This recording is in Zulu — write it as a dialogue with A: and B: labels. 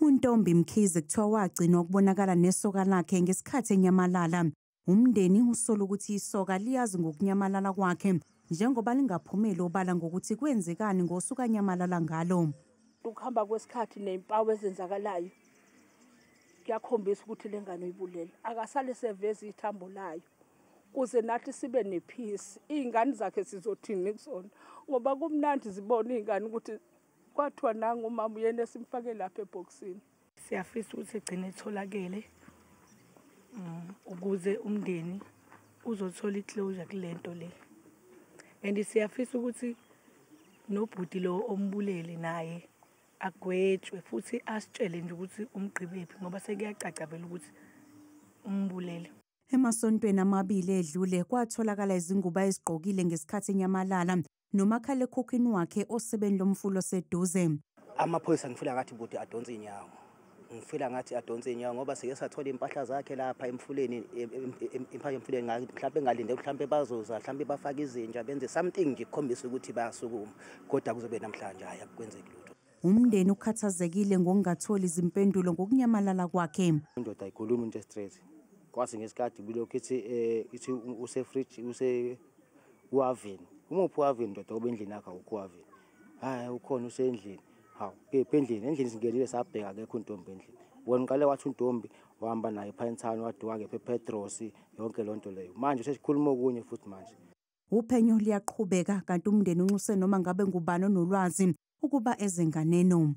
A: UNtombi Mkhize kuthiwa wagcinwa ukubonakala nesoka lakhe ngesikhathi enyamalala. Umndeni usola ukuthi isoka liyazi ngokunyamalala kwakhe njengoba lingaphumeli obala ngokuthi kwenzekani ngosuku anyamalala ngalo.
B: Ukuhamba kwesikhathi nezimpawu ezenzakalayo kuyakhombisa ukuthi le ngane uyibulele. Akasale seveza ithambo layo kuze nathi sibe nepeace. Iy'ngane zakhe sizothini kuzona, ngoba kumnandi zibone iy'ngane ukuthi kwathiwa nangu umama uyena esimfake lapha ebhokisini.
C: Siyafisa ukuthi egcine etholakele ukuze umndeni uzothola i-closure kule nto le. And siyafisa ukuthi nobhuti lo ombulele naye agwetshwe futhi asitshele nje ukuthi umgqibephi, ngoba sekuyacaca vele ukuthi umbulele.
A: Emasontweni amabili edlule kwatholakala izingubo ayezigqokile ngesikhathi enyamalala nomakhalekhukhwini wakhe osebeni lomfula oseduze.
D: Amaphoyisa ngifila ngathi bhuti adonse inyawo. Ngifila ngathi adonse inyawo ngoba sike sathola impahla zakhe lapha emfuleni, impahla emfuleni, mhlawumbe ngalinde mhlawumbe bazoza, mhlawumbe bafake izinja benze something nje kukhombisa ukuthi bayasukuma, kodwa kuzobe namhlanje hayi akwenzeki lutho.
A: Umndeni ukhathazekile ngokungatholi izimpendulo ngokunyamalala kwakhe.
E: Indoda ayikhulumi into straight. Kwathi ngesikhathi bilokhu ithi use fridge, use uaveni. Umuphi uaveni ndoda obe endlini yakho awukho uaveni. Hayi ukhona usendlini. Hawu kephi endlini? Endlini singenile sabheka akekho uNtombi endlini. Wena uqale wathi uNtombi wahamba naye ePinetown waduka kephi ePetros, yonke lonto leyo. Manje sesikhuluma okunye futhi manje.
A: Uphenyo liyaqhubeka kanti umndeni unxuse noma ngabe ngubani onolwazi ukuba eze nganeno.